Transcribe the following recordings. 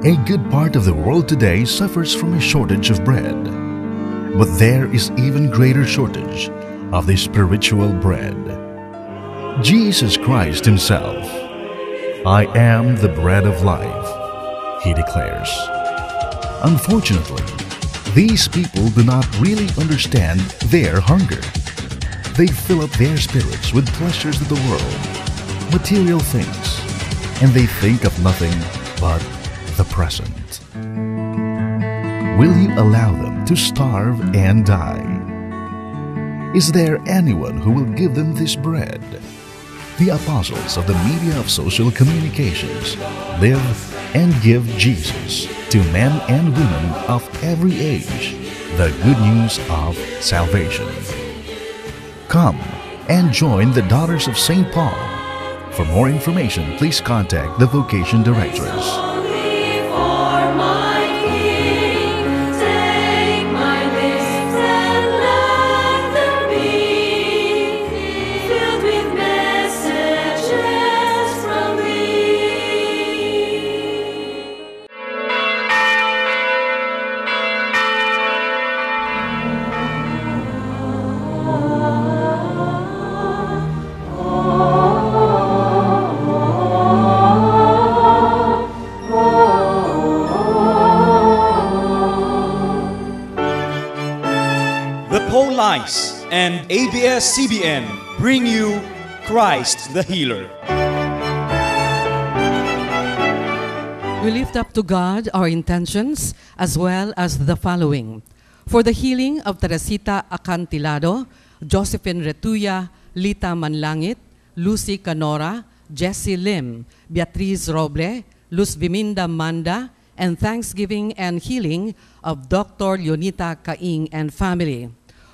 A good part of the world today suffers from a shortage of bread. But there is even greater shortage of the spiritual bread. Jesus Christ Himself, "I am the bread of life," He declares. Unfortunately, these people do not really understand their hunger. They fill up their spirits with pleasures of the world, material things, and they think of nothing but the present. Will you allow them to starve and die? Is there anyone who will give them this bread? The apostles of the media of social communications live and give Jesus to men and women of every age the good news of salvation. Come and join the Daughters of St. Paul. For more information, please contact the Vocation Directress. Only for my King, take my lips and let them be filled with messages from thee. The Paulites and ABS-CBN bring you Christ the Healer. We lift up to God our intentions as well as the following. For the healing of Teresita Acantilado, Josephine Retuya, Lita Manlangit, Lucy Canora, Jessie Lim, Beatriz Roble, Luz Viminda Manda, and thanksgiving and healing of Dr. Leonita Kaing and family.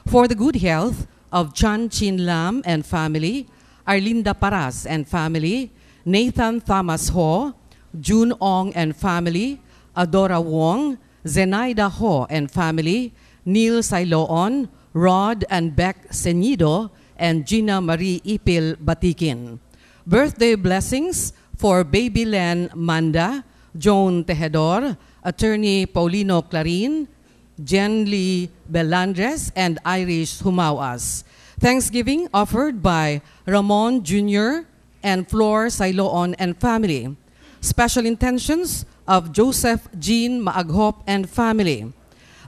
For the good health of Chan Chin Lam and family, Arlinda Paras and family, Nathan Thomas Ho, June Ong and family, Adora Wong, Zenaida Ho and family, Neil Sailoon, Rod and Beck Senido, and Gina Marie Ipil Batikin. Birthday blessings for Baby Len Manda, Joan Tejedor, Attorney Paulino Clarin, Jen Lee Belandres, and Irish Humawas. Thanksgiving offered by Ramon Jr. and Flor Sailoon and family. Special intentions of Joseph Jean Maaghop and family.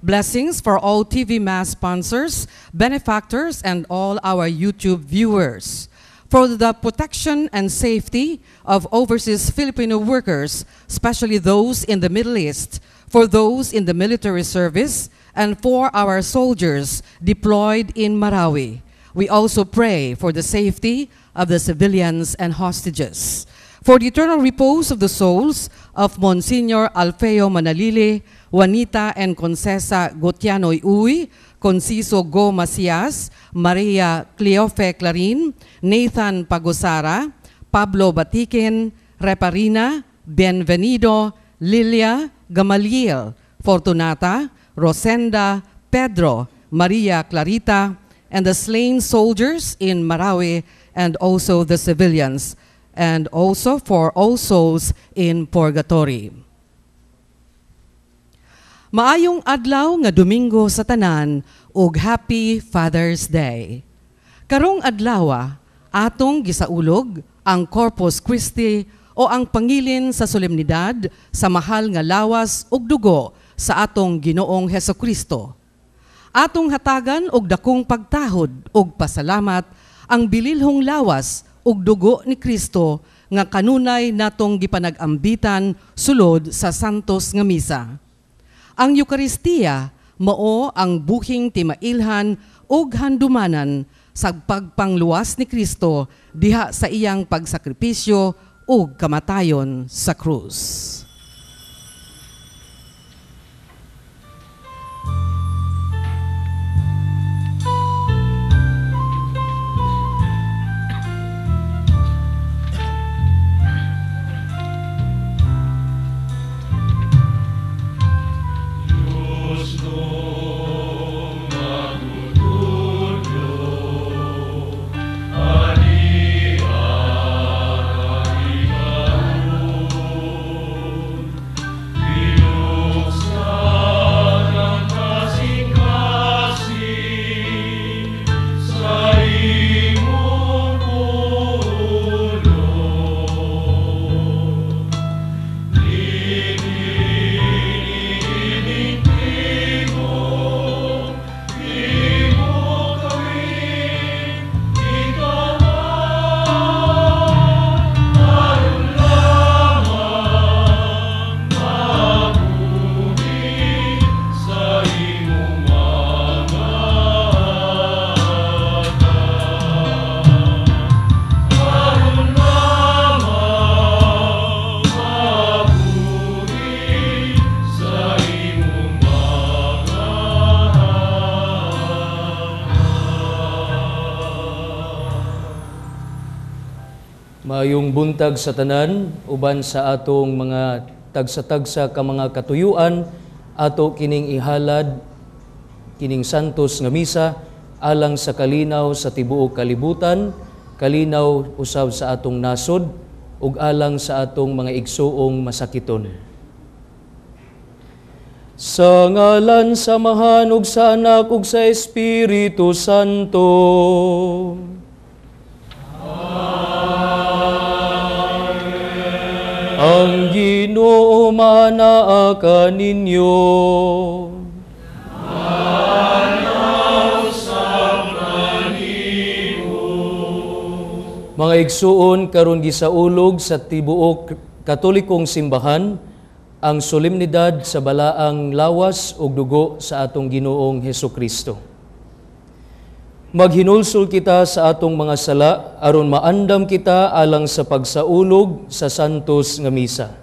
Blessings for all TV Mass sponsors, benefactors, and all our YouTube viewers. For the protection and safety of overseas Filipino workers, especially those in the Middle East, for those in the military service, and for our soldiers deployed in Marawi. We also pray for the safety of the civilians and hostages. For the eternal repose of the souls of Monsignor Alfeo Manalili, Juanita and Concesa Gotianoy Uy, Conciso Go Macias, Maria Cleofe Clarin, Nathan Pagosara, Pablo Batikin, Reparina, Bienvenido, Lilia, Gamaliel, Fortunata, Rosenda, Pedro, Maria Clarita, and the slain soldiers in Marawi and also the civilians, and also for all souls in purgatory. Maayong adlaw nga Domingo sa tanan ug Happy Father's Day. Karong adlaw atong gisaulog ang Corpus Christi o ang pangilin sa solemnidad sa mahal nga lawas ug dugo sa atong Ginoong Hesukristo. Atong hatagan og dakong pagtahod ug pasalamat ang bililhong lawas ug dugo ni Kristo nga kanunay natong gipanag-ambitan sulod sa Santos nga Misa. Ang Eukaristiya mao ang buhing timailhan ug handumanan sa pagpangluwas ni Kristo diha sa iyang pagsakripisyo ug kamatayon sa krus. Ani Maayong buntag sa tanan, uban sa atong mga tagsa-tagsa ka mga katuyuan, ato kining ihalad kining santos nga misa alang sa kalinaw sa tibuok kalibutan, kalinaw usab sa atong nasod ug alang sa atong mga igsuong masakiton. Sa ngalan sa Amahan ug sa Anak ug sa Espiritu Santo. Ang Ginoo manaa kaninyo. Mga igsuon, karon gisaulog sa tibuok Katolikong simbahan ang solemnidad sa balaang lawas ug dugo sa atong Ginoong Hesukristo. Maghinulsol kita sa atong mga sala aron maandam kita alang sa pagsaulog sa santos nga misa.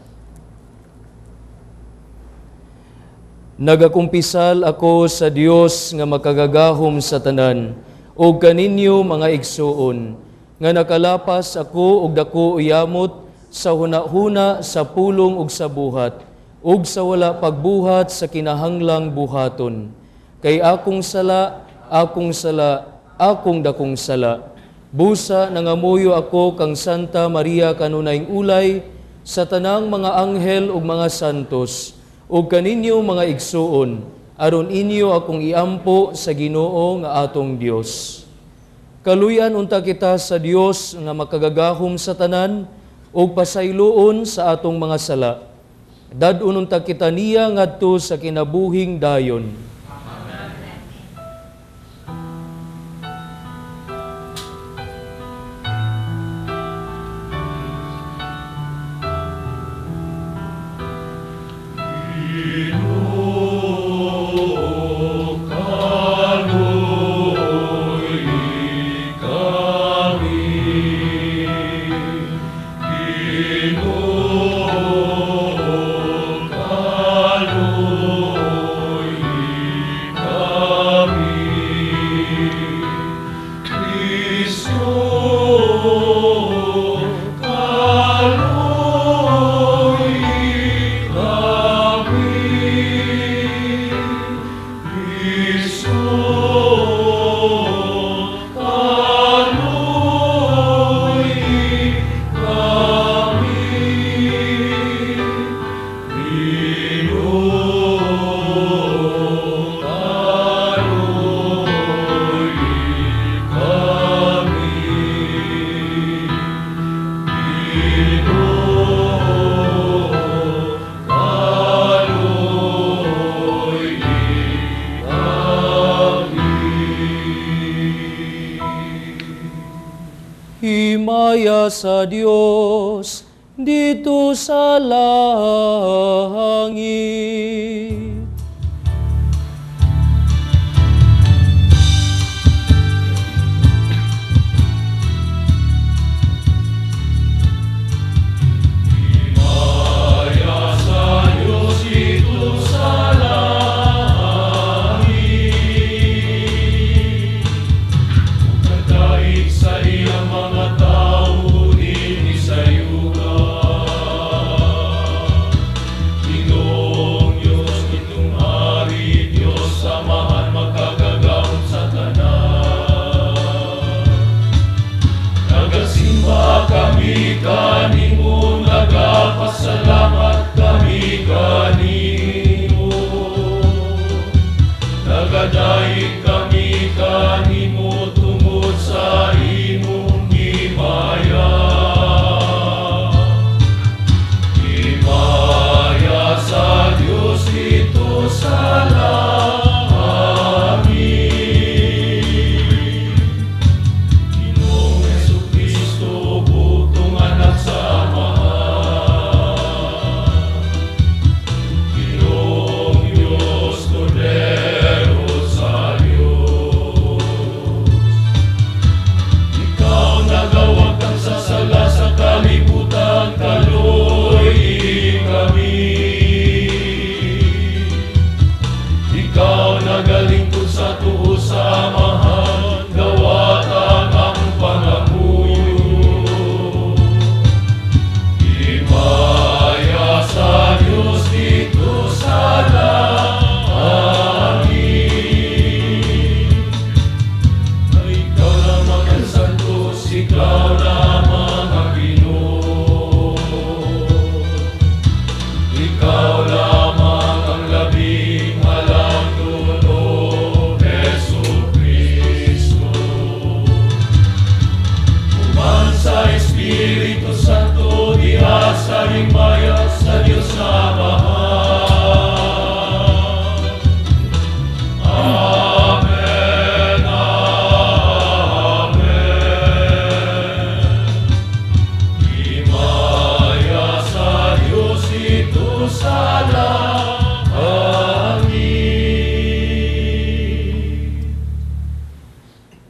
Nagakumpisal ako sa Dios nga makagagahom sa tanan ug kaninyo mga igsuon nga nakalapas ako og dako uyamot sa hunahuna, sa pulong ug sa buhat ug sa wala pagbuhat sa kinahanglang buhaton. Kay akong sala, akong sala, akong dakong sala. Busa nangamuyo ako kang Santa Maria kanunayng ulay sa tanang mga anghel ug mga santos ug kaninyo mga igsuon aron inyo akong iampo sa Ginoo nga atong Dios. Kaluyan unta kita sa Dios nga makagagahom sa tanan ug pasayloon sa atong mga sala. Dad-on unta kita niya ngadto sa kinabuhing dayon. Himaya sa Dios dito sa langit. Himaya sa Diyos dito sa langit, ug sa iyang mga tao dinhi sa yuta. Ginoong Diyos,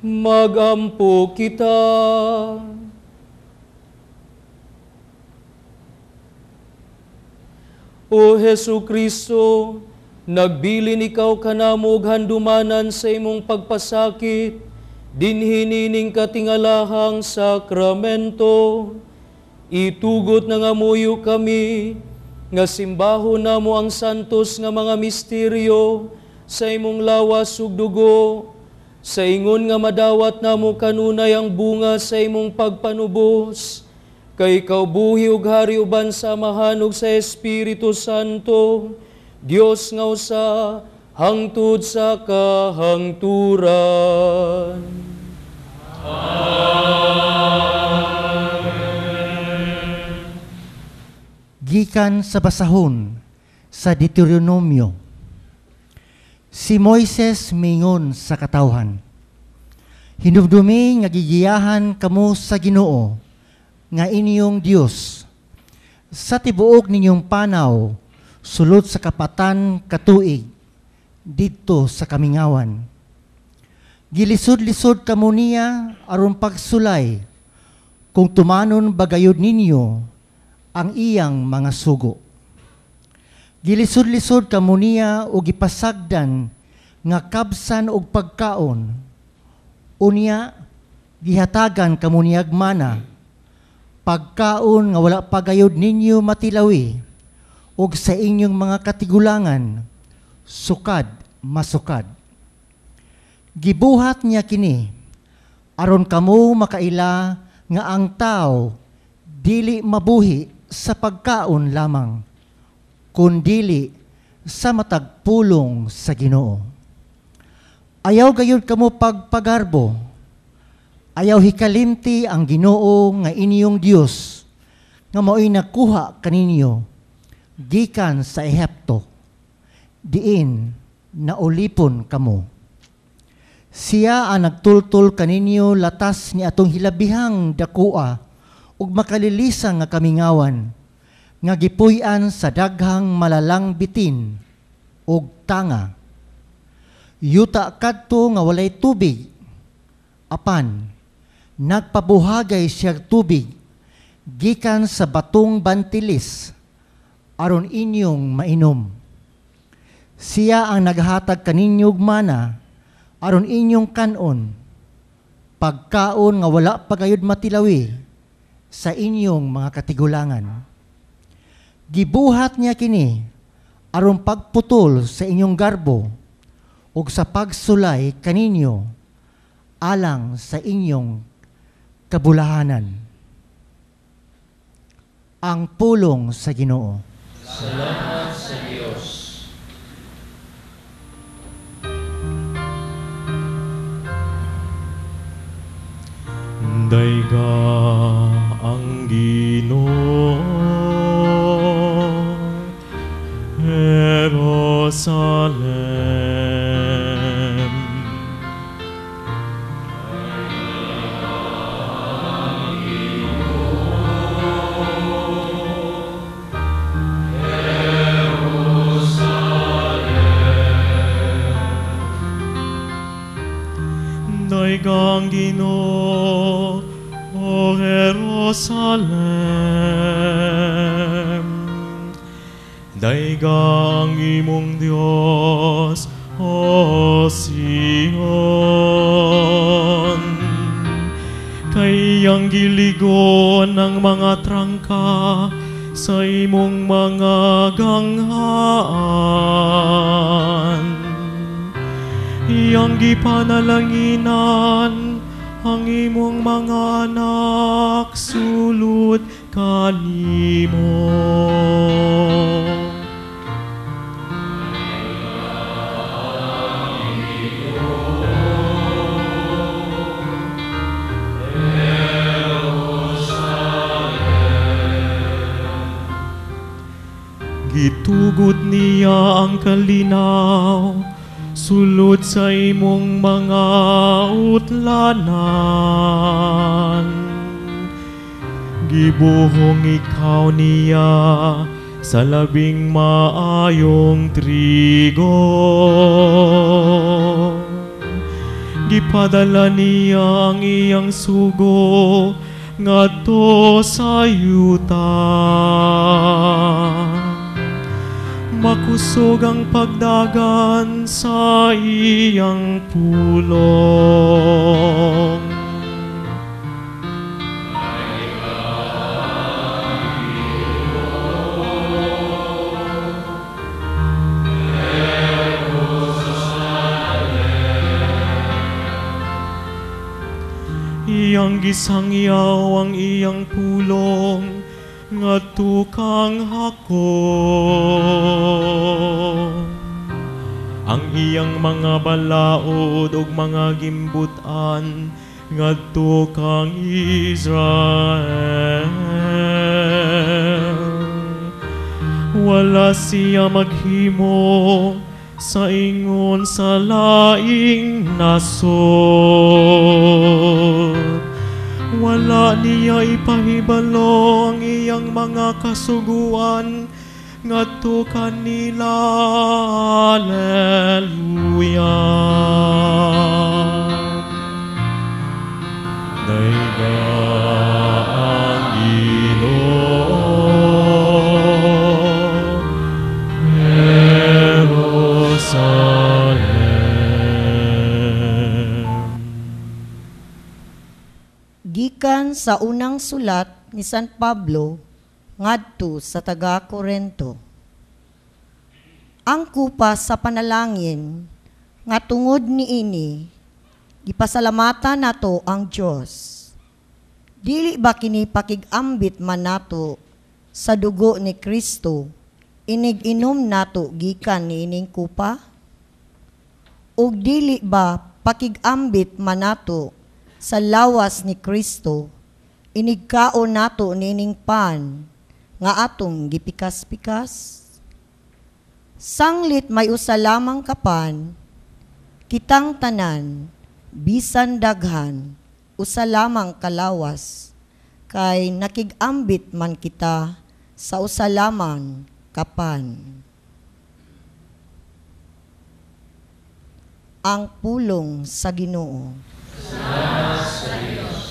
Magampo kita. O Hesu Kristo, nagbilin ikaw kanamo og handumanan sa imong pagpasakit, dinhi nining katingalahang sakramento. Itugot nga ngamuyo kami, nga simbahon namo ang santos nga mga misteryo sa imong lawas ug dugo, sa ingon nga madawat namo kanunay ang bunga sa imong pagpanubos, kay ikaw buhi ug hari uban sa Amahan ug sa Espiritu Santo, Dios nga usa hangtod sa kahangturan. Amen. Gikan sa basahon sa Deuteronomio. Si Moises mingon sa katawhan, hinumdumi nga gigiyahan kamo sa Ginoo nga inyong Dios sa tibuok ninyong panaw sulod sa kapatan katuig didto sa kamingawan. Gilisod-lisod kamo niya aron pagsulay kung tumanon bagayod ninyo ang iyang mga sugo. Gilisod-lisod kamo niya og gipasagdan nga kabsan og pagkaon. Unya gihatagan kamo niyag mana, pagkaon nga wala pagayod ninyo matilawi, og sa inyong mga katigulangan sukad masukad. Gibuhat niya kini aron kamo makaila nga ang tao dili mabuhi sa pagkaon lamang, kundili sa matag pulong sa Ginoo. Ayaw gayud kamo pagpagarbo, ayaw hikalimti ang Ginoo nga inyong Dios nga mao'y nakuha kaninyo gikan sa Ehipto, diin naulipon kamo. Siya ang nagtultol kaninyo latas ni atong hilabihang dakua ug makalilisang nga kamingawan nga gipuy-an sa daghang malalang bitin ug tanga. Yuta kadto nga walay tubig, apan nagpabuhagay siya tubig gikan sa batong bantilis aron inyong mainom. Siya ang naghatag kaninyog mana aron inyong kanon, pagkaon nga wala pagayod matilawi sa inyong mga katigulangan. Gibuhat niya kini aron pagputol sa inyong garbo ug sa pagsulay kaninyo alang sa inyong kabulahanan. Ang pulong sa Ginoo. Salamat sa Dios. Dayga ang Ginoo, Jerusalem. Dayga ang Ginoo, O Jerusalem. Dayga ang imong Dios, O Sion. Kay ang giligon ang mga trangka sa imong mga ganghaan. Iyang gipanalanginan ang imong mga anak sulod kanimo. Gitugot niya ang kalinaw sulod sa imong mga utlanan. Gibuhong ikaw niya sa labing maayong trigo. Gipadala niya ang iyang sugo ngadto sa yuta. Makusog ang pagdagan sa iyang pulong. Iyang gisangyaw ang iyang pulong ngadto kang Jacob. Ang iyang mga balaod ug mga gimbut-an ngadto kang Israel. Wala siya maghimo sa ingon sa laing nasod. Wala niya ipahibalo ang iyang mga kasuguan ngadto kanila. Alleluia. Dayga ang Ginoo, Jerusalem. Gikan sa unang sulat ni San Pablo ngadto sa taga-Korento. Ang kupa sa panalangin nga tungod niini gipasalamatan nato ang Dios. Dili ba kini pakig-ambit man nato sa dugo ni Kristo inig-inom nato gikan niining kupa? Ug dili ba pakig-ambit man nato sa lawas ni Kristo inigkaon nato niining pan nga atong gipikas-pikas? Sanglit may usa lamang ka pan, kitang tanan, bisan daghan, usa lamang kalawas, kay nakig-ambit man kita sa usa lamang kapan. Ang pulong sa Ginoo. Salamat sa Diyos.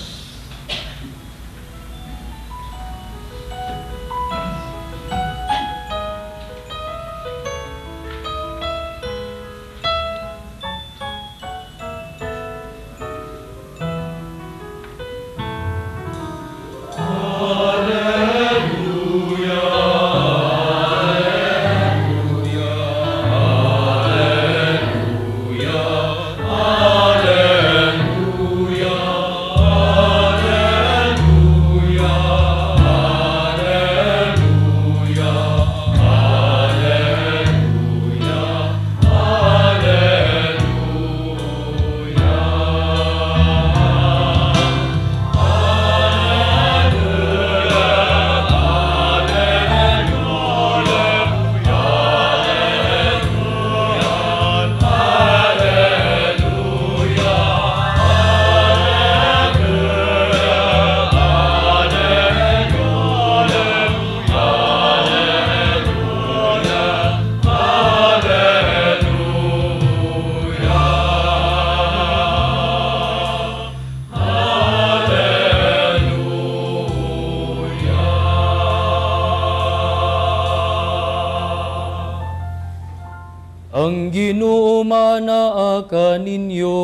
Ang Ginoo manaa kaninyo.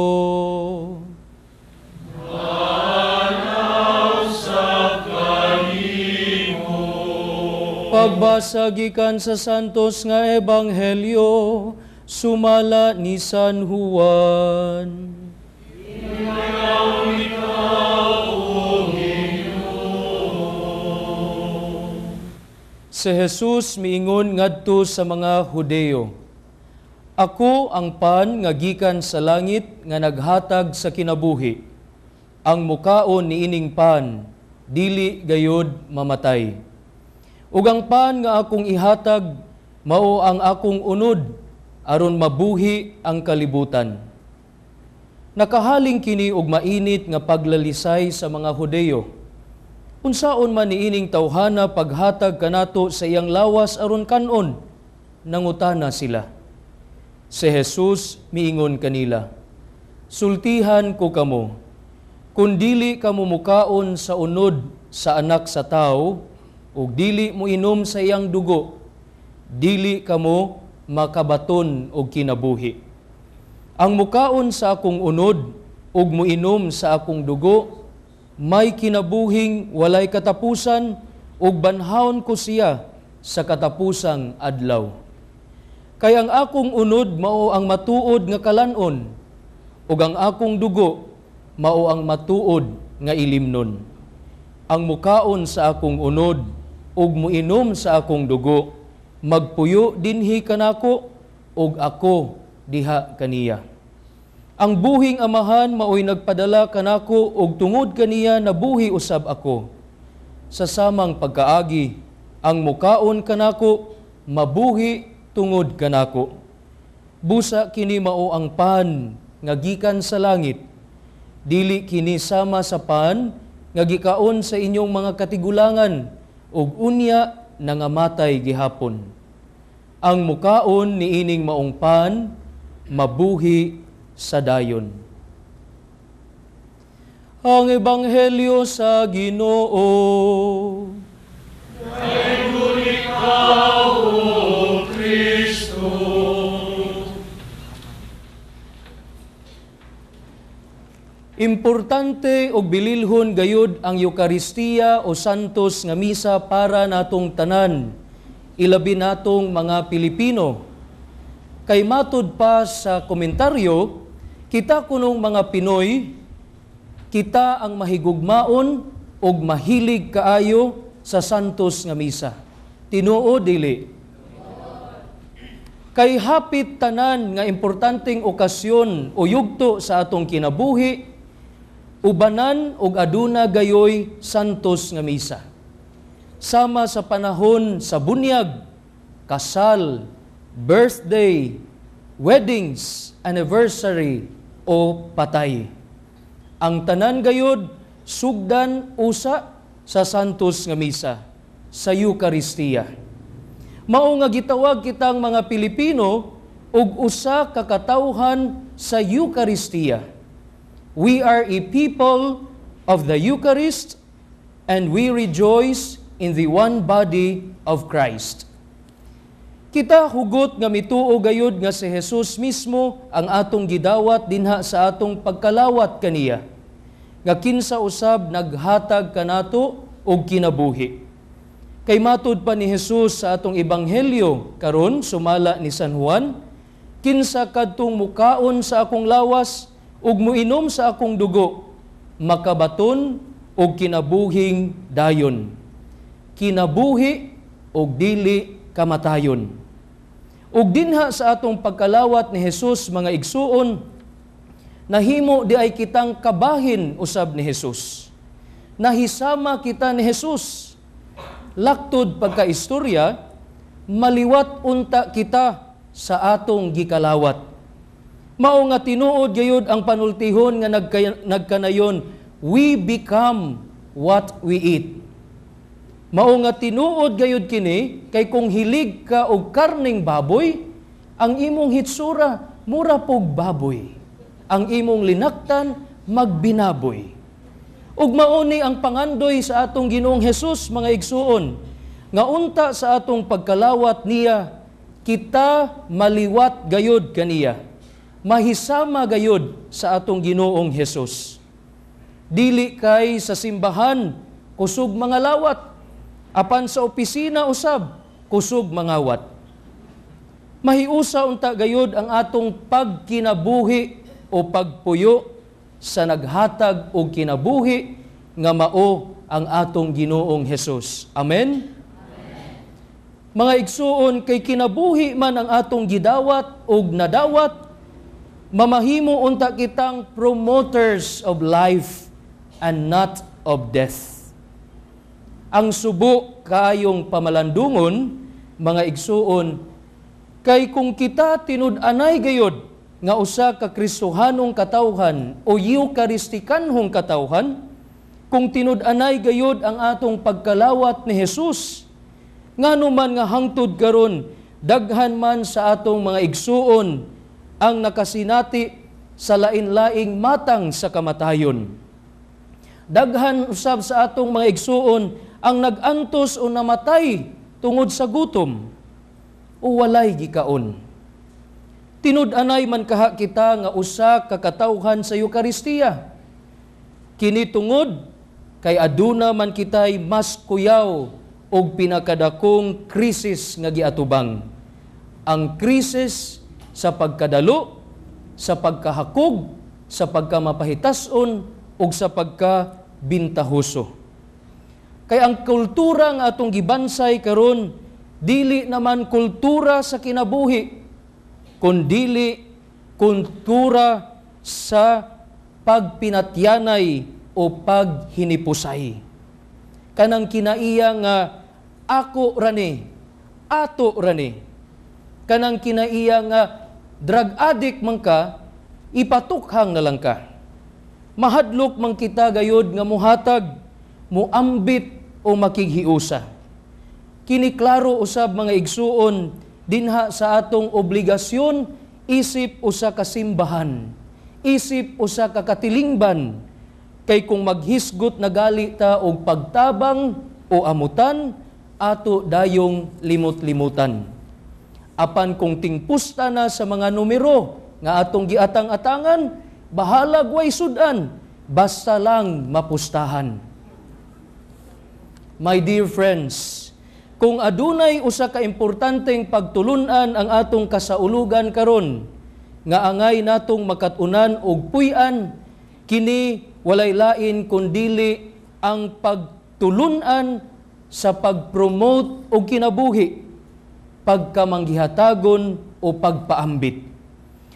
Manaw sa kanimo. Pagbasa gikan sa Santos nga Ebanghelyo sumala ni San Juan. Si Jesus miingon ngadto sa mga Hudeo, Ako ang pan nga gikan sa langit nga naghatag sa kinabuhi. Ang mukaon niining pan, dili gayod mamatay. Ug ang pan nga akong ihatag, mao ang akong unod, aron mabuhi ang kalibutan. Nakahaling kini og mainit nga paglalisay sa mga Hudeo. Unsaon man niining tawhana paghatag kanato sa iyang lawas aron kanon, nangutana sila. Si Jesus miingon kanila, Sultihan ko kamo, kung dili kamo mukaon sa unod sa Anak sa Tao, ug dili mo inom sa iyang dugo, dili kamo makabaton og kinabuhi. Ang mukaon sa akong unod ug muinom sa akong dugo, may kinabuhing walay katapusan, ug banhawon ko siya sa katapusang adlaw. Kay ang akong unod mao ang matuod nga kalanon, ug ang akong dugo mao ang matuod nga ilimnon. Ang mukaon sa akong unod ug muinom sa akong dugo, magpuyo dinhi kanako ug ako diha kaniya. Ang buhing Amahan maoy nagpadala kanako ug tungod kaniya nabuhi usab ako. Sa samang pagkaagi, ang mukaon kanako mabuhi tungod kanako. Busa kini mao ang pan nga gikan sa langit. Dili kini sama sa pan nga gikaon sa inyong mga katigulangan ug unya nangamatay gihapon. Ang mukaon niining maong pan mabuhi sa dayon. Ang Ebanghelyo sa Ginoo. Ikaw, O Kristo. Importante og bililhon gayud ang Eukaristiya o Santos nga misa para natong tanan, ilabi natong mga Pilipino. Kay matud pa sa komentaryo, kita kunong mga Pinoy, kita ang mahigugmaon og mahilig kaayo sa Santos nga misa. Tinuod dili? Kay hapit tanan nga importanteng okasyon o yugto sa atong kinabuhi, ubanan og aduna gayoy Santos nga misa. Sama sa panahon sa bunyag, kasal, birthday, weddings, anniversary o patay. Ang tanan gayod sugdan usa sa Santos nga misa, sa Eukaristiya. Mao nga gitawag kitang mga Pilipino og usa ka katawhan sa Eukaristiya. We are a people of the Eucharist and we rejoice in the one body of Christ. Kita hugot nga mituo gayud nga si Jesus mismo ang atong gidawat dinha sa atong pagkalawat kaniya, nga kinsa usab naghatag kanato og kinabuhi. Kay matud pa ni Jesus sa atong ebanghelyo karon sumala ni San Juan, kinsa kadtong mukaon sa akong lawas ug muinom sa akong dugo, makabaton og kinabuhing dayon. Kinabuhi og dili kamatayon. Ug dinha sa atong pagkalawat ni Jesus mga igsuon, nahimo di ay kitang kabahin usab ni Jesus. Nahisama kita ni Jesus. Laktod pagkaistorya, maliwat unta kita sa atong gikalawat. Mao nga tinuod gayud ang panultihon nga nagkanayon, we become what we eat. Mao nga tinuod gayud kini kay kung hilig ka og karning baboy, ang imong hitsura mura pog baboy. Ang imong linaktan magbinaboy. Ug mao ni ang pangandoy sa atong Ginoong Hesus mga igsuon, nga unta sa atong pagkalawat niya, kita maliwat gayud kaniya. Mahisama gayud sa atong Ginoong Hesus. Dili kay sa simbahan kusog mga lawat, apan sa opisina usab kusog mangawat. Mahiusa unta gayud ang atong pagkinabuhi o pagpuyo sa naghatag og kinabuhi nga mao ang atong Ginoong Hesus. Amen? Amen. Mga igsuon, kay kinabuhi man ang atong gidawat og nadawat, mamahimo unta kitang promoters of life and not of death. Ang subo kaayong pamalandungon, mga igsuon, kay kung kita tinud-anay gayod nga usa ka Kristohanong katawhan o Eucharistikanhong katawhan, kung tinud-anay gayod ang atong pagkalawat ni Jesus, ngano man nga hangtod karon daghan man sa atong mga igsuon ang nakasinati sa lain-laing matang sa kamatayon. Daghan usab sa atong mga igsuon ang nag-antos o namatay tungod sa gutom o walay gikaon. Tinud-anay man kaha kita nga usa ka katawhan sa Eukaristiya. Kini tungod kay aduna man kitay mas kuyaw og pinakadakong krisis nga giatubang. Ang krisis sa pagkadalo, sa pagkahakog, sa pagkamapahitas-on ug sa pagkabintahoso. Kay ang kultura nga atong gibansay karon dili naman kultura sa kinabuhi, kundili kultura sa pagpinatyanay o paghinipusay. Kanang kinaiya nga ako rani, ato rani. Kanang kinaiya nga drug addict man ka, ipatukhang na lang ka. Mahadlok man kita gayod nga muhatag, muambit o makighiusa. Kini klaro usab mga igsuon dinha sa atong obligasyon isip usa ka simbahan, isip usa ka katilingban, kay kung maghisgot na gali ta og pagtabang o amutan, ato dayong limot-limutan. Apan kung tingpusta na sa mga numero nga atong giatang-atangan, bahalag way sudan, basta lang mapustahan. My dear friends, kung adunay usa ka importanteng pagtulunan ang atong kasaulugan karon, nga angay natong makat-unan og puy-an, kini walay lain kundili ang pagtulunan sa pag-promote og kinabuhi, pagkamanggihatagon o pagpaambit.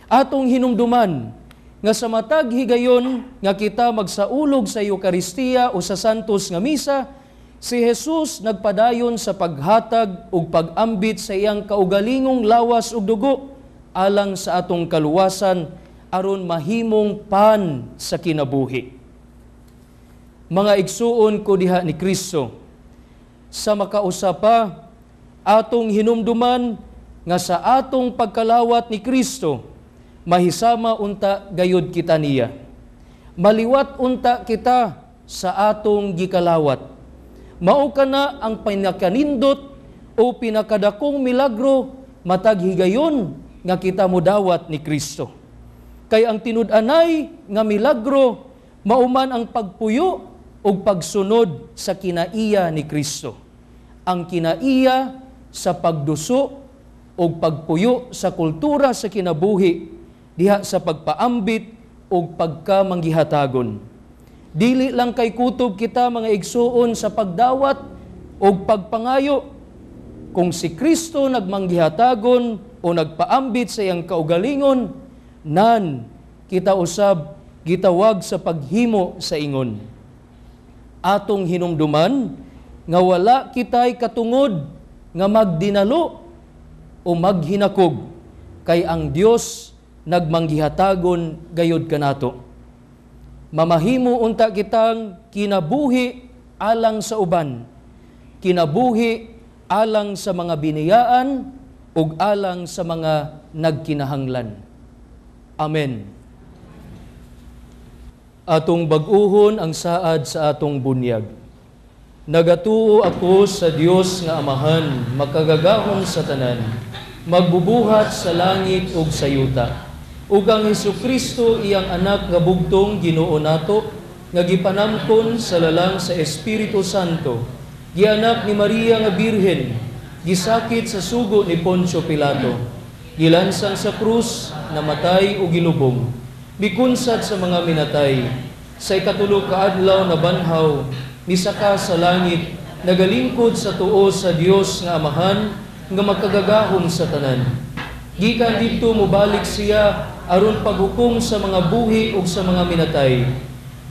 Atong hinumduman nga sa matag higayon nga kita magsaulog sa Eukaristiya o sa Santos nga Misa, si Jesus nagpadayon sa paghatag ug pag-ambit sa iyang kaugalingong lawas ug dugo alang sa atong kaluwasan aron mahimong pan sa kinabuhi. Mga igsuon ko diha ni Kristo, sa makausa pa atong hinumduman nga sa atong pagkalawat ni Kristo mahisama unta gayud kita niya. Maliwat unta kita sa atong gikalawat. Mao kana ang pinakanindot o pinakadakong milagro matag higayon nga kita modawat ni Kristo. Kay ang tinud-anay nga milagro mauman ang pagpuyo ug pagsunod sa kinaiya ni Kristo. Ang kinaiya sa pagduso ug pagpuyo sa kultura sa kinabuhi diha sa pagpaambit ug pagkamanggihatagon. Dili lang kay kutob kita mga igsuon sa pagdawat ug pagpangayo. Kung si Kristo nagmanggihatagon o nagpaambit sa iyang kaugalingon, nan kita usab gitawag sa paghimo sa ingon. Atong hinumduman nga wala kitay katungod nga magdinalo o maghinakog, kay ang Dios nagmanggihatagon gayod kanato. Mamahimo unta kitang kinabuhi alang sa uban, kinabuhi alang sa mga biniyaan ug alang sa mga nagkinahanglan. Amen. Atong bag-uhon ang saad sa atong bunyag. Nagatuo ako sa Dios nga Amahan, makagagahom sa tanan, magbubuhat sa langit ug sa yuta. Ug ang Hesukristo iyang anak nga bugtong Ginoo nato, nga gipanamkon sa lalang sa Espiritu Santo, gianak ni Maria nga Birhen, gisakit sa sugo ni Poncio Pilato, gilansang sa krus, namatay ug gilubong, mikunsad sa mga minatay, sa ikatulo ka adlaw na banhaw, misaka sa langit, nagalingkod sa tuo sa Dios nga Amahan, nga makagagahom sa tanan. Gikan didto mobalik siya aron paghukom sa mga buhi ug sa mga minatay.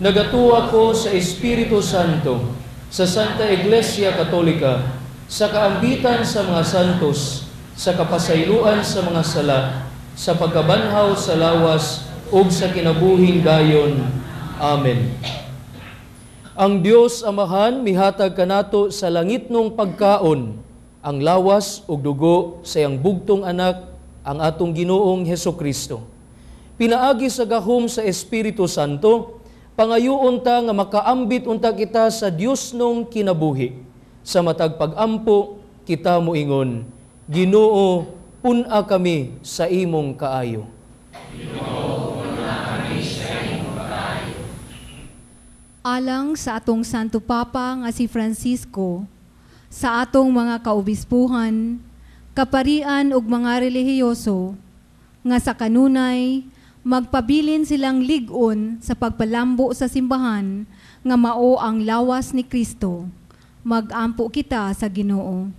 Nagatuo ako sa Espiritu Santo, sa Santa Iglesia Katolika, sa kaambitan sa mga santos, sa kapasayloan sa mga sala, sa pagkabanhaw sa lawas ug sa kinabuhing dayon. Amen. Ang Dios Amahan mihatag kanato sa langitnong pagkaon, ang lawas ug dugo sa iyang bugtong anak, ang atong Ginoong Hesukristo. Pinaagi sa gahom sa Espiritu Santo, pangayoon ta nga makaambit unta kita sa Dios nung kinabuhi. Sa matag pagampo, kita moingon, Ginoo, pun-a kami sa imong kaayo. Ginoo, pun-a kami sa imong kaayo. Alang sa atong Santo Papa nga si Francisco, sa atong mga kaobispuhan, kaparian ug mga relihiyoso, nga sa kanunay magpabilin silang lig-on sa pagpalambo sa simbahan nga mao ang lawas ni Kristo. Magampo kita sa Ginoo.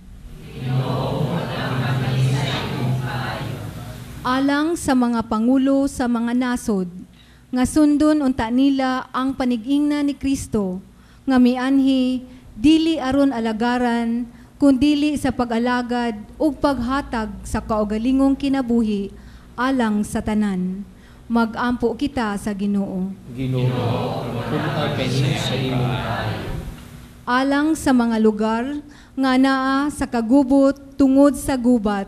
Alang sa mga pangulo sa mga nasod, nga sundon unta nila ang panigingna ni Kristo, nga mianhi dili aron alagaran, kundili sa pag-alagad ug paghatag sa kaugalingong kinabuhi alang sa tanan. Magampo kita sa Ginoo. Ginoo, pun-a kami sa imong kaayo. Alang sa mga lugar nga naa sa kagubot tungod sa gubat,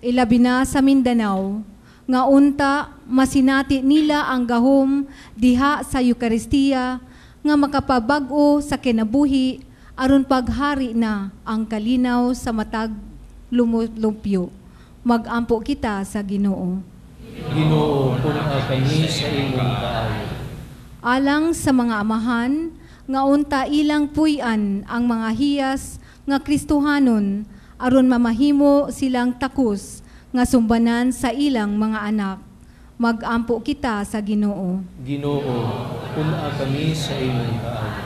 ilabi na sa Mindanao, nga unta masinati nila ang gahom diha sa Eukaristiya nga makapabag-o sa kinabuhi aron paghari na ang kalinaw sa matag lumumpyo. Magampo kita sa Ginoo. Ginoo, pun-a kami sa imong kaayo. Alang sa mga amahan nga unta ilang puy-an ang mga hiyas nga Kristohanon aron mamahimo silang takos nga sumbanan sa ilang mga anak. Magampo kita sa Ginoo. Ginoo, pun-a kami sa imong kaayo.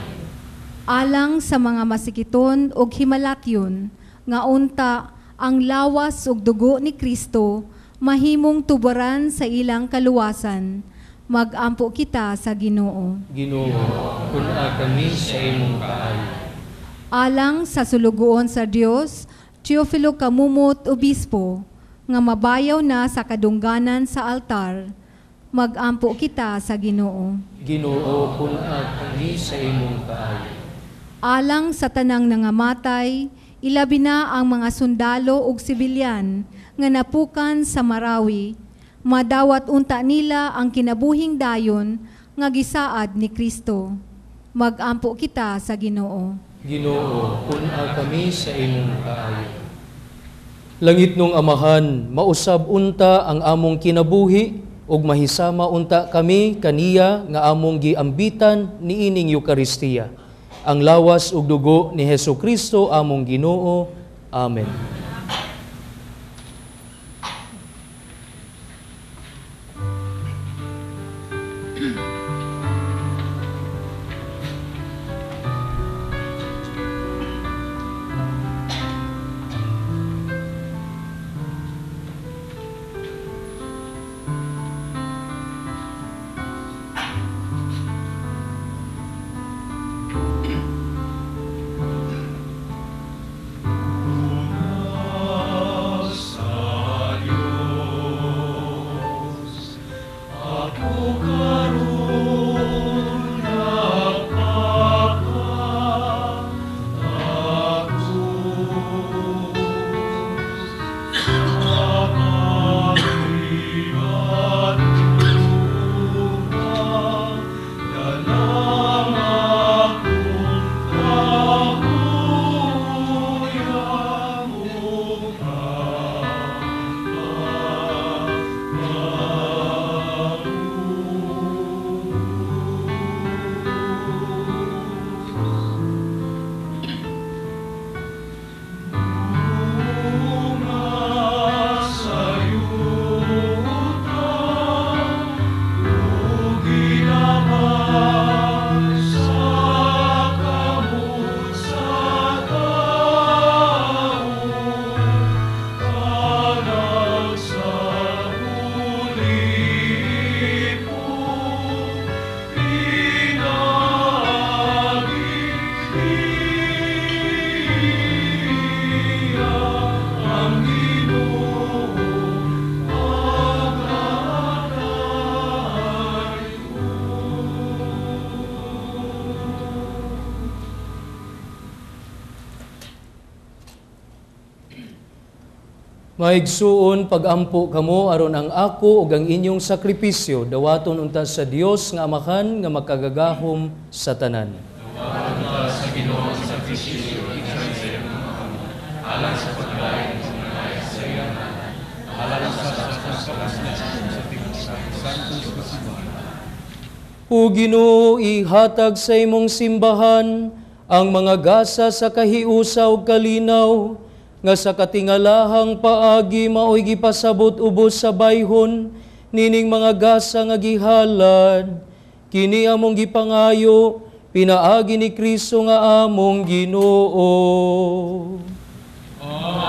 Alang sa mga masikiton og himalatyon nga unta ang lawas ug dugo ni Kristo mahimong tubaran sa ilang kaluwasan. Magampo kita sa Ginoo. Ginoo, pun-a kami sa imong kaayo. Alang sa sulugoon sa Dios, Teofilo Camumot Obispo, nga mabayaw na sa kadungganan sa altar, magampo kita sa Ginoo. Ginoo, pun-a kami sa imong kaayo. Alang sa tanang nangamatay, ilabi na ang mga sundalo ug sibilyan nga napukan sa Marawi, madawat unta nila ang kinabuhing dayon nga gisaad ni Kristo. Magampo kita sa Ginoo. Ginoo, pun-a kami sa imong kaayo. Langit nung Amahan, mausab unta ang among kinabuhi ug mahisama unta kami kaniya nga among giambitan niining Eukaristiya. Ang lawas ug dugo ni Hesukristo among Ginoo. Amen. Amen. Maigsuon, pagampo kamo aron ang ako ug ang inyong sakripisyo dawaton unta sa Dios nga Amahan nga makagagahom sa tanan. Dawaton unta sa Ginoo ang sakripisyo gikan sa imong mga kamot, alang sa paglain sa mga sa iyang ngalan, alang sa sa Santos nga simbahan. O Ginoo, ihatag sa imong simbahan ang mga gasa sa kahiusa ug kalinaw, nga sa katingalahang paagi maoy gipasabot ubos sa bayhon nining mga gasa nga gihalad. Kini among gipangayo pinaagi ni Kristo nga among Ginoo. Amen.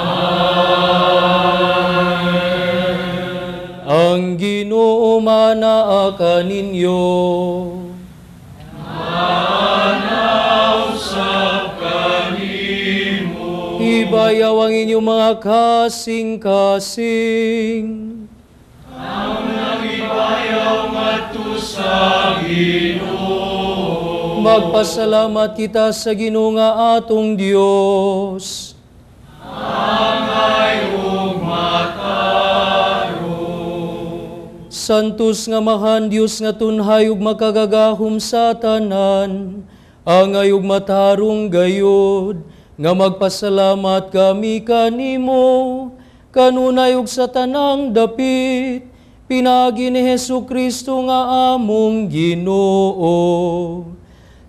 Ang Ginoo manaa kaninyo. Manausap kanimo. Ibayaw ang inyong mga kasing-kasing. Ang nagibayaw ngadto sa Ginoo. Magpasalamat kita sa Ginoo nga atong Dios. Angay ug matarong. Santos nga Amahan, Dios nga tunhay ug makagagahom sa tanan, angay ug matarong gayod, nga magpasalamat kami kanimo, kanunay ug sa tanang dapit, pinaagi ni Hesus Kristo nga among Ginoo.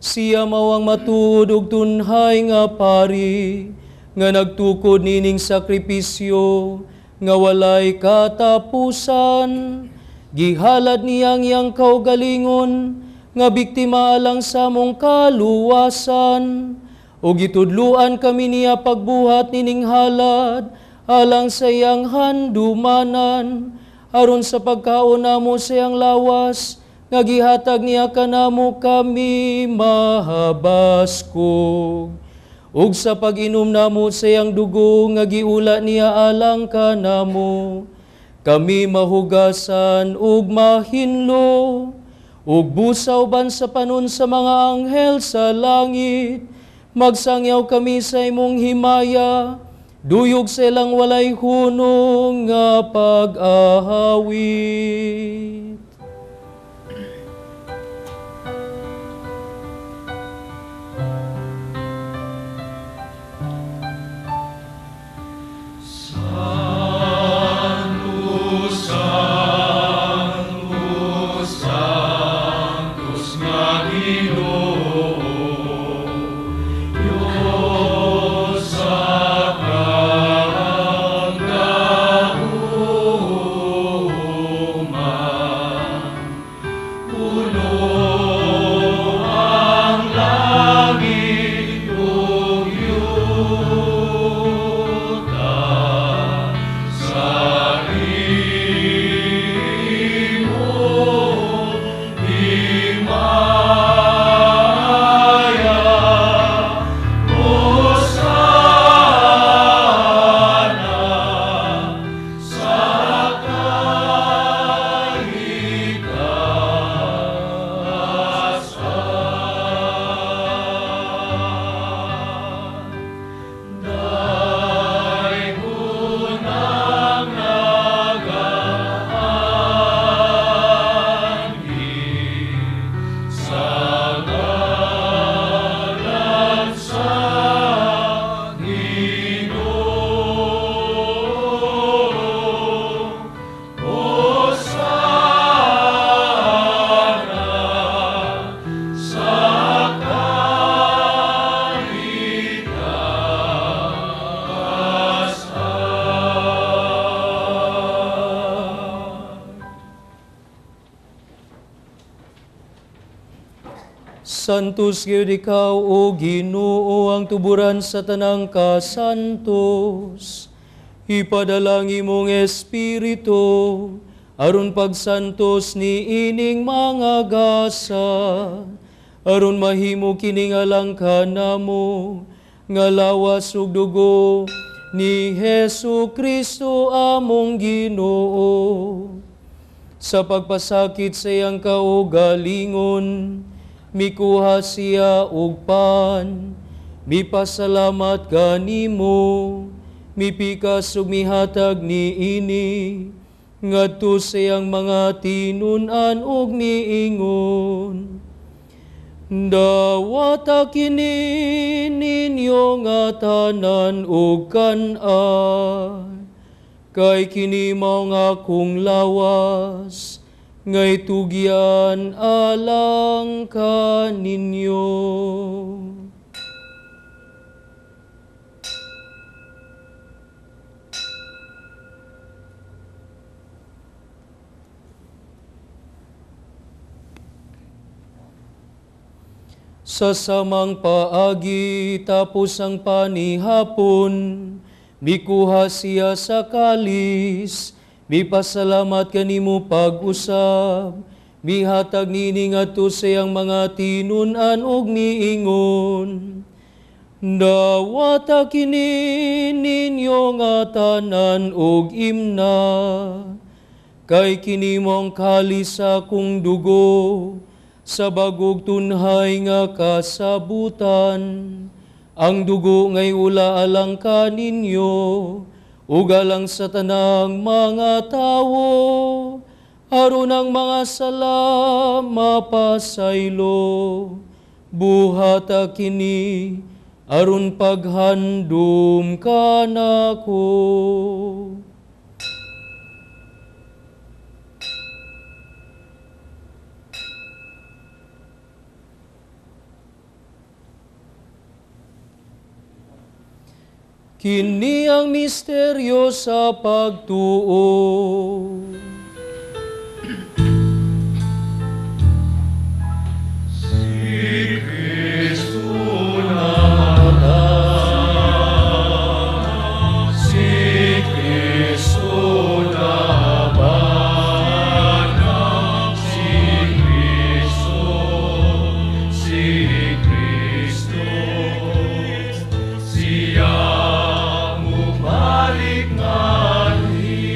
Siya mao ang matuod ug tunhay nga pari, nga nagtukod nining sakripisyo, nga walay katapusan. Gihalad niya ang iyang kaugalingon, nga biktima alang sa among kaluwasan. O gitudluan kami niya pagbuhat nining halad, alang sa iyang handumanan, aron sa pagkaon namo sa iyang lawas, nga gihatag niya kanamo kami mahabaskog. Ug sa pag-inom namo sa iyang dugo, nga giula niya alang kanamo, kami mahugasan ug mahinlo, ug busaw ban sa panon sa mga anghel sa langit. Magsangyaw kami sa imong himaya, duyog sa ilang walay hunong nga pag-ahawit. Sanctus, Sanctus, Sanctus nga Ginoo, Diyos sa kanggahuman. Puno ang langit ug yuta sa imong himaya. Hosana sa kahitasan. Daygon ang nagaanhi sa ngalan sa Ginoo. Hosana sa kahitasan. Santos gyud ikaw, o Ginoo, ang tuburan sa tanang kasantos. Ipadala ang imong Espiritu aron pagsantos ni ining mga gasa, aron mahimo kining alang kanamo nga lawas ug dugo ni Hesus Kristo among Ginoo. Sa pagpasakit sa iyang kaugalingon, mikuha siya og pan, mipasalamat kanimo, mipikas ug mihatag niini ngadto sa iyang mga tinun-an ug miingon, "Dawata kini ninyo nga tanan ug kan-a, kay kini mao nga akong lawas, ngay tugyan alang kaninyo." Sa samang paagi tapos ang panihapon, mikuha siya sa kalis, mipasalamat kanimo pag-usab, mihatag nini ngadto sa iyang mga tinun-an ug miingon, "Dawata kini ninyo nga tanan ug imna, kay kini mong kalis sa akong dugo, sa bagog tunhay nga kasabutan. Ang dugo ngay ula alang kaninyo, ug alang sa tanang mga tawo, aron ang mga sala mapasaylo. Buhata kini, aron paghandom kanako." Kini ang misteryo sa pagtuo. Si Kristo namatay, si Kristo nabanag, si Kristo, si Kristo, siya mubalik nganhi.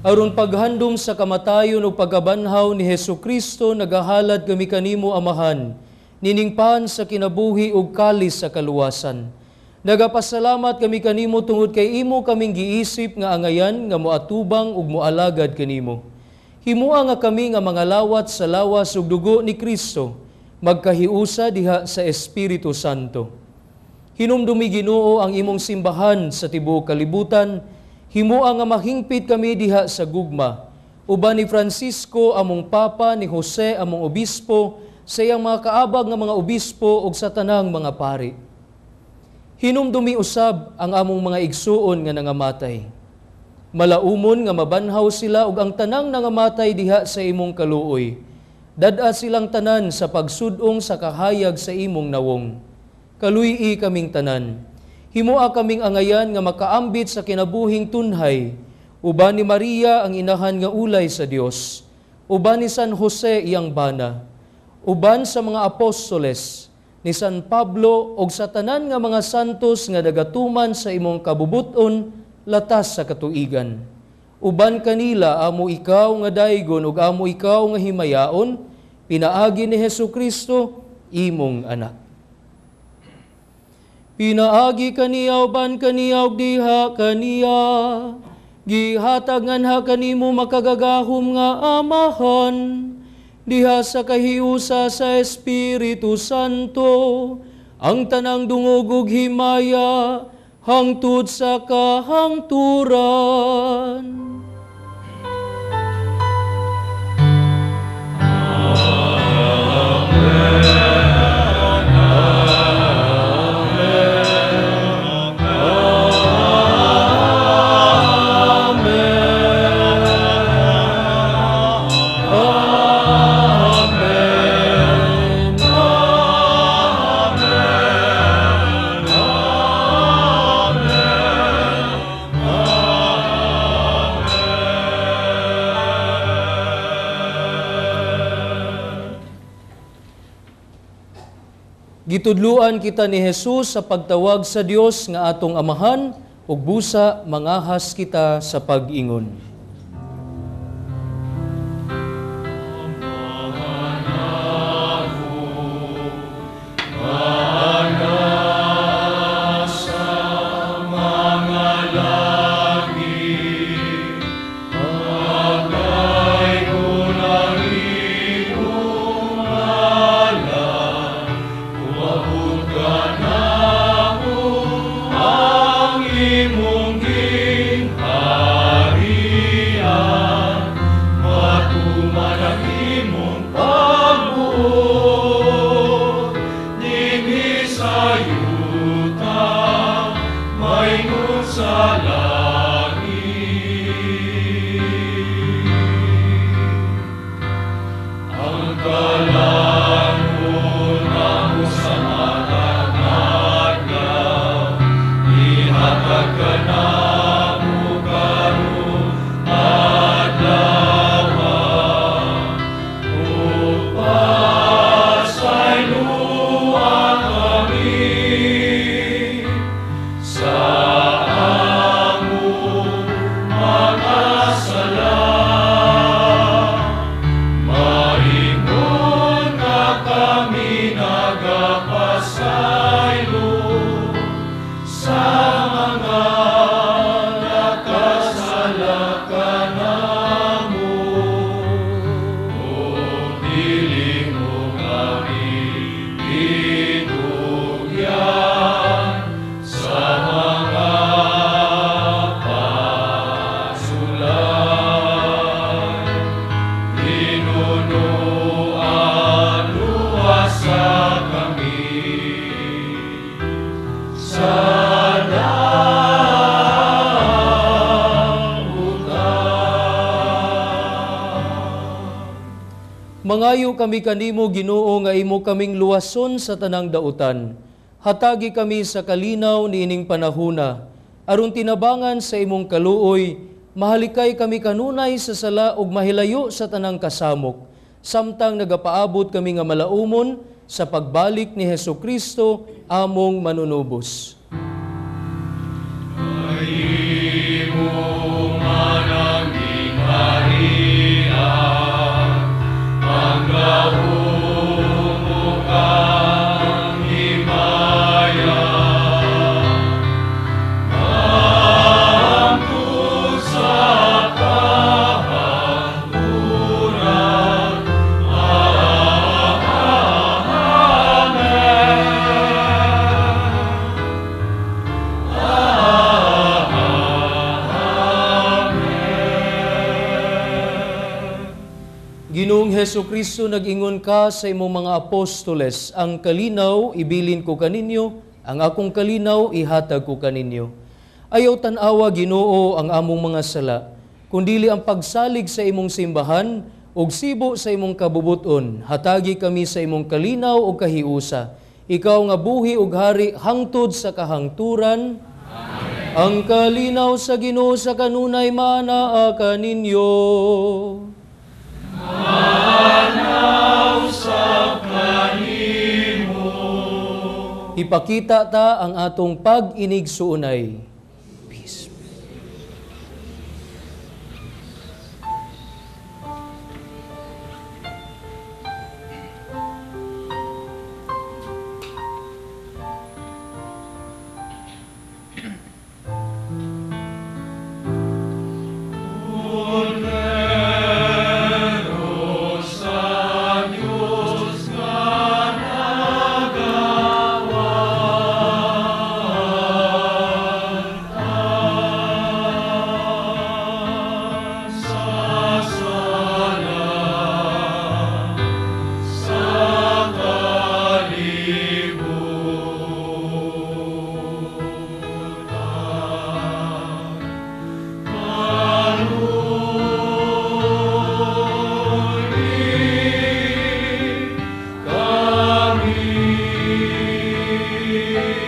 Aron paghandom sa kamatayon ug pagkabanhaw ni Hesukristo, nagahalad kami kanimo, Amahan, niningpan sa kinabuhi ug kalis sa kaluwasan. Nagapasalamat kami kanimo tungod kay imo kaming giisip nga angayan nga moatubang ug moalagad kanimo. Himoa nga kami nga mga lawat sa lawas ug dugo ni Kristo, magkahiusa diha sa Espiritu Santo. Hinumdumi, Ginoo, ang imong simbahan sa tibuok kalibutan. Himoa nga mahingpit kami diha sa gugma. Uban ni Francisco among Papa, ni Jose among Obispo, sa iyang mga kaabag nga mga obispo ug sa tanang mga pari. Hinumdumi usab ang among mga igsuon nga nangamatay. Malaumon nga mabanhaw sila ug ang tanang nangamatay diha sa imong kaluoy. Dad-a silang tanan sa pagsudong sa kahayag sa imong nawong. Kaluy-i kaming tanan. Himoa kaming angayan nga makaambit sa kinabuhing tunhay. Uban ni Maria ang inahan nga ulay sa Dios. Uban ni San Jose iyang bana. Uban sa mga apostoles, ni San Pablo og sa tanan nga mga santos nga nagatuman sa imong kabubuton latas sa katuigan. Uban kanila amo ikaw nga daygon ug amo ikaw nga himayaon, pinaagi ni Hesukristo imong anak. Pinaagi kaniya uban kaniya ug diha kaniya, gihatag nganha kanimo makagagahom nga Amahan, diha sa kahiusa sa Espiritu Santo, ang tanang dungog ug himaya hangtod sa kahangturan. Amen. Gitudluan kita ni Jesus sa pagtawag sa Dios nga atong Amahan ug busa mangahas kita sa pag-ingon. Dili mo kami itugyan sa mga pasulay. Tinunuan luwasa kami sa dautan. Mangayo kami kanimo, Ginoo, nga imo kaming luwason sa tanang dautan. Hatagi kami sa kalinaw niining panahuna, aron tinabangan sa imong kaluoy, mahalikay kami kanunay sa sala ug mahilayo sa tanang kasamok, samtang nagapaabot kami nga malaumon sa pagbalik ni Hesukristo among manunubos. Ay imo man ang gingharian, ang gahom ug ang himaya, hangtod sa kahangturan. Amen. Ginoong Hesukristo, nag-ingon ka sa imong mga apostoles, ang kalinaw ibilin ko kaninyo, ang akong kalinaw ihatag ko kaninyo. Ayaw tan-awa, Ginoo, ang among mga sala, kundili ang pagsalig sa imong simbahan ug sibo sa imong kabubuton. Hatagi kami sa imong kalinaw ug kahiusa. Ikaw nga buhi ug hari hangtod sa kahangturan. Amen. Ang kalinaw sa Ginoo sa kanunay maanaa kaninyo. Manaw sa kanimo. Ipakita ta ang atong pag-inigsuonay. Peace. Kordero sa Diyos nga nagawanta sa sala sa kalibutan. Kaluri kami. Kordero sa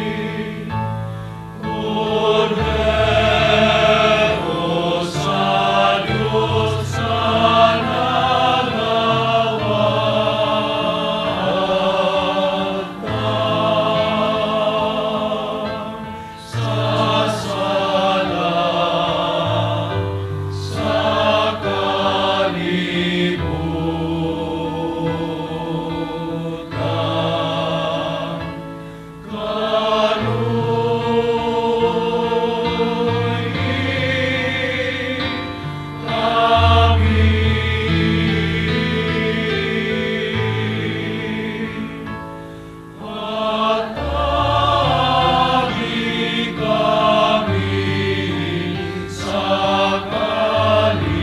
Diyos nga nagawanta sa sala sa kalibutan. Kaluri kami. Hatagi kami sa kalinaw.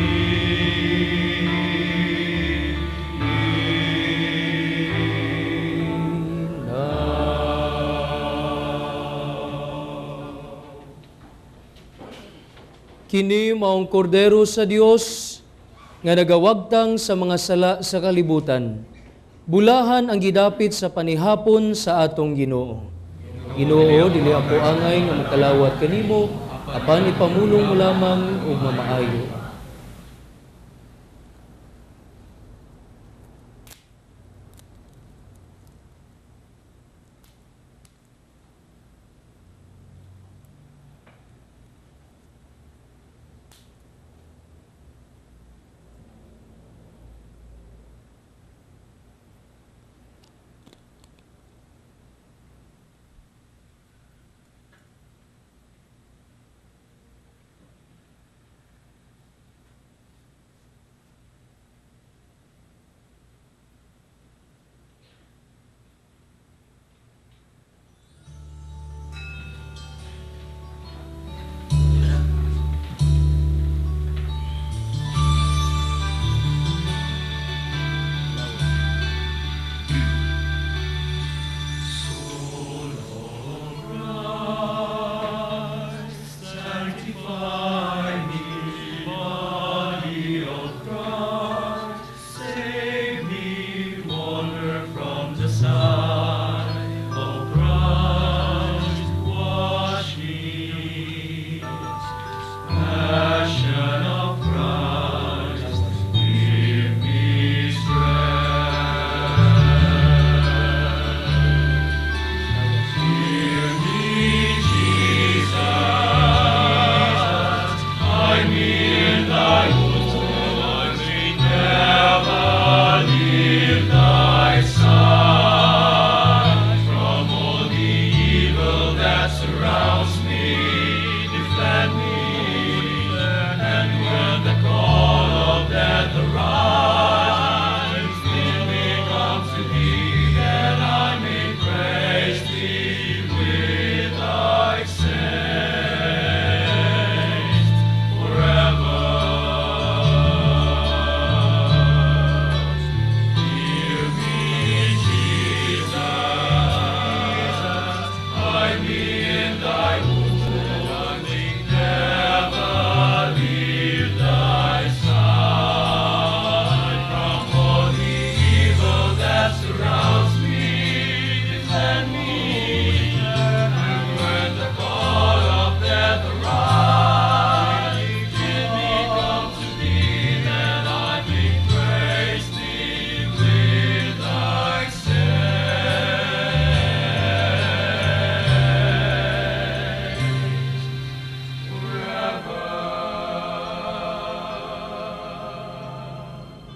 Kini maong kordero sa Dios nga nagawagtang sa mga sala sa kalibutan. Bulahan ang gidapit sa panihapon sa atong Ginoo. Ginoo, dili ako angay nga makalawat kanimo, apan ipamulong mo lamang ug mamaayo.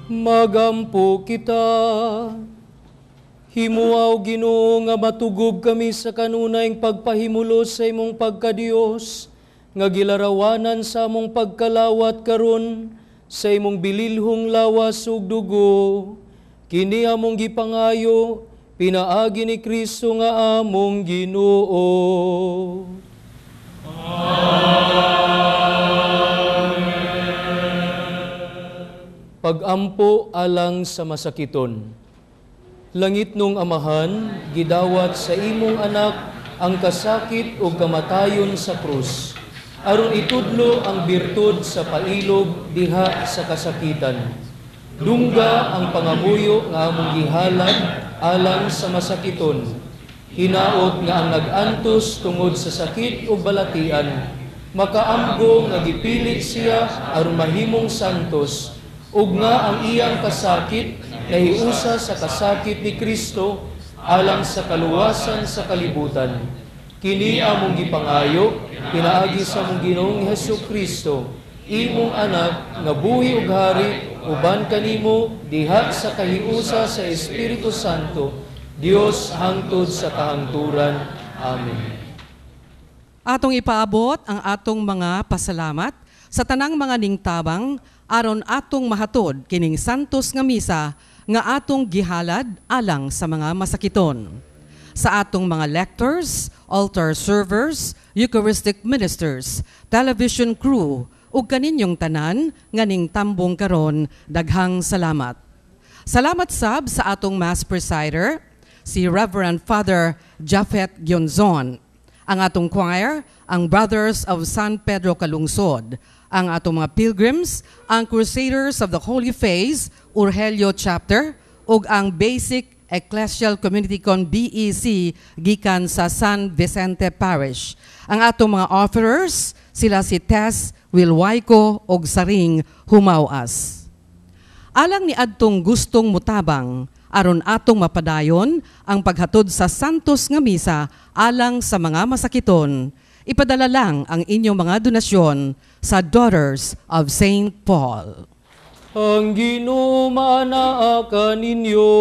Magampo kita. Himuaw, Ginoo, nga matugob kami sa kanunayng pagpahimulos sa imong pagkadiyos, nga gilarawanan sa among pagkalawat karon sa imong bililhong lawas ug dugo. Kini among gipangayo pinaagi ni Kristo nga among Ginoo. Amen. Pagampo alang sa masakiton. Langit nung Amahan, gidawat sa imong anak ang kasakit o kamatayon sa krus, aron itudlo ang birtud sa pailob diha sa kasakitan. Dungga ang pangamuyo nga among gihalad alang sa masakiton. Hinaot nga ang nag-antos tungod sa sakit o balatian, makaamgo nga gipili siya aron mahimong santos, ug nga ang iyang kasakit nahiusa sa kasakit ni Kristo alang sa kaluwasan sa kalibutan. Kini among gipangayo pinaagi sa among Ginoong Hesus Kristo, imong anak nga buhi ug hari uban kanimo diha sa kahiusa sa Espiritu Santo, Dios hangtod sa kahangturan. Amen. Atong ipaabot ang atong mga pasalamat sa tanang mga ningtabang aron atong mahatod kining santos nga misa nga atong gihalad alang sa mga masakiton. Sa atong mga lectors, altar servers, Eucharistic ministers, television crew, ug kaninyong tanan nga ningtambong karon, daghang salamat. Salamat sab sa atong mass presider, si Reverend Father Japhet Gionzon. Ang atong choir, ang Brothers of San Pedro Calungsod, ang atong mga pilgrims, ang Crusaders of the Holy Face, Urgelio Chapter, ug ang Basic Ecclesial Community Con BEC gikan sa San Vicente Parish. Ang atong mga offerers, sila si Tess Wilwayco og Saring Humawas. Alang ni adtong gustong mutabang, aron atong mapadayon ang paghatod sa santos nga misa alang sa mga masakiton, ipadala lang ang inyong mga donasyon sa Daughters of St. Paul. Ang Ginoo maanaa kaninyo.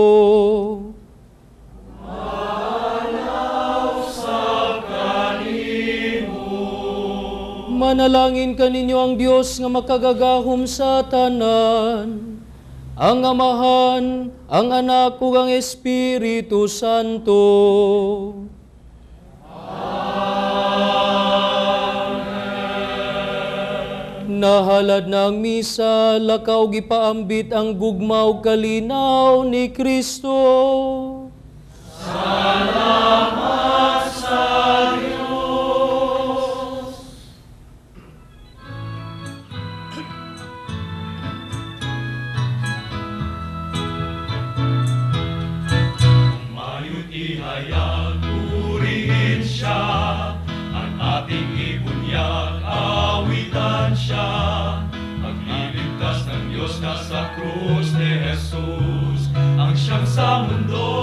Manaw sa kanimo. Manalangin kaninyo ang Dios nga makagagahom sa tanan, ang Amahan, ang Anak ug ang Espiritu Santo. Nahalad na ang misa, lakaw gipaambit ang gugma ug kalinaw ni Kristo. Salamat sa Diyos. Mayut ihayag, purihin siya, ang ating ibunyag, awitan siya. Pagliligtas ng Diyos na sa krus ni Jesus, ang siyang sa mundo